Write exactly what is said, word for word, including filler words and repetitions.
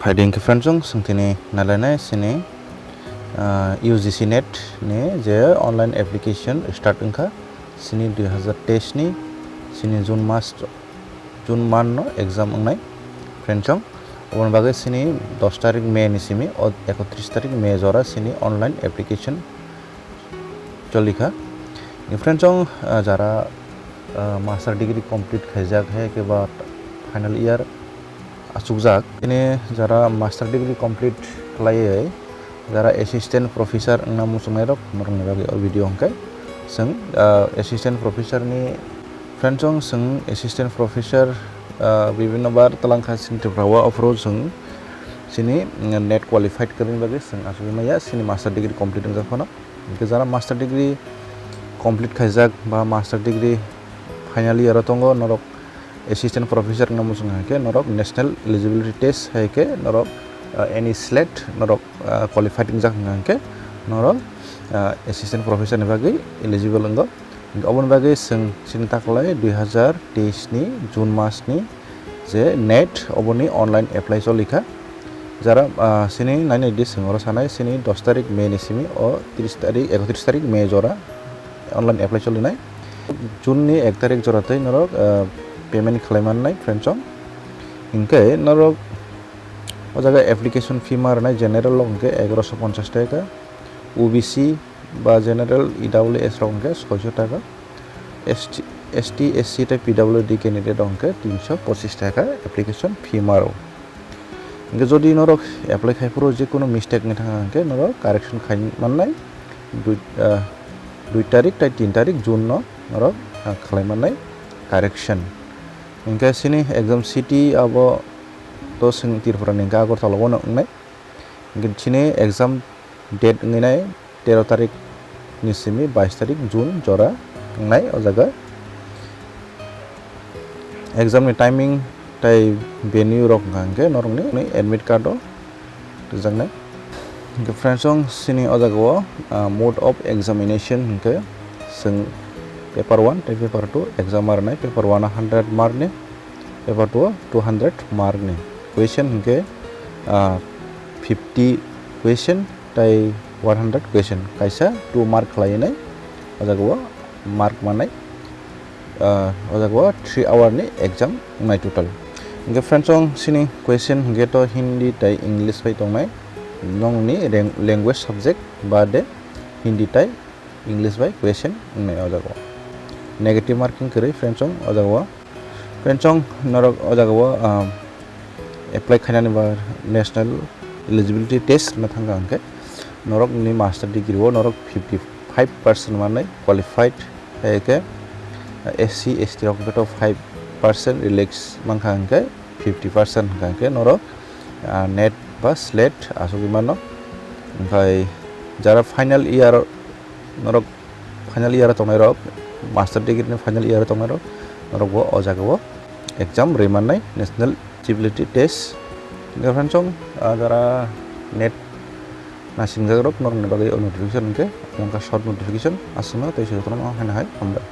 Phaidi hwnkhe friends, chwng songtini nalainai sini, ah, U G C NET ni je online application start wngkha sini dui hazar teis ni sini June mas, June month no exam wngnai friends. Oboni bagwi sini dos tarik May ni simi o ekotris tarik May jora sini online application cholikha. Friends, ah, jara, ah, master degree complete khaijak hai khe ba final year achukjak. Tini jara master degree complete khlaiwi jara assistant professor wngna muchungnai rok norokni bagwi o video hwnkhe chwng, ah, assistant professor ni friends, chwng assistant professor, ah, bibhinno bar twlangkha chini Tripura o, aphuru chwng chini, mm, NET qualified kwrwini bagwi chwng achugwi maya chini master degree complete wngjak phano. Hwnkhe jara master degree complete khaijak ba master degree final year o tongo, norok assistant professor wngna muchung hai khe norok national eligibility test hai khe norok, ah, any slate norok, ah, qualified wngjak hwnkha hwnkhe norok, ah, assistant professor ni bagwi eligible wngo. Hwnkhe oboni bagwi chwng chini taklai dui hazar teis ni June mas ni je NET oboni online apply cholikha. Jara, ah, sini nainai di chwng oro sanai sini dos tarik May ni simi o tris tarik, ekotris tarik May jora online apply cholinai. June ni ek tarik jora tei norok, ah, payment khlai mannai friends. Hwnkhe norok o jaga application fee ma rwnai general rok hwnkhe egaroso ponchash taka, O B C ba general E W S rok hwnkhe soiso taka, S T, S T, S C tei P W D candidate rok hwnkhe tinso pochish taka application fee ma rw. Hwnkhe jodi norok apply khai phuru jekunu mistake wngwi thangkha hwnkhe norok correction khai mannai dui, ah, dui tarik tei tin tarik June no norok, ah, khlai mannai correction. Hwnkhe sini exam city abo to chwng Tripura ni hwnkhe Agartala o no wngnai. Hwnkhe sini exam date wngwi nai tero tarik ni simi bais tarik June jora wngnai o jaga. Exam ni timing tei venue rok hwnkha hwnkhe norokni admit card o rwjaknai. Hwnkhe friends, chwng sini o jaga o, ah, mode of examination hwnkhe chwng paper one tei paper two exam ma rwnai. Paper one o hundred mark ni, paper two o two hundred mark ni. Question hwnkhe, ah, fifty question tei one hundred question, kaisa two mark khlai nai o jaga o mark manai, ah, o jaga o three hour ni exam wngnai total. Hwnkhe friends, chwng sini question hwnkhe to Hindi tei English bai tongnai, nongni reng-, language subject ba de Hindi tei English bai question wngnai o jaga o. Negative marking kwrwi friends, chwng o jaga o. Friends, chwng norok o jaga o, ah, apply khainani ba national eligibility test wngna thangkha hwnkhe norokni master degree o norok fifty five percent manwi qualified, hai khe S C, S T rok hwnkhe to five percent relax mankha hwnkhe fifty percent hwnkha hwnkhe norok, ah, NET ba slate achugwi mano. Hwnkhe jara final year norok final year o tongnai rok, master degree ni final year o tongnai rok, norok bo o jaga o exam rwi mannai national eligibility test. Hwnkhe friends, chwng, ah, jara NET nasingjak rok norokni bagwi o notification hwnkhe mungkha short notification aswkno tei swi jotono ma haino hai hambai.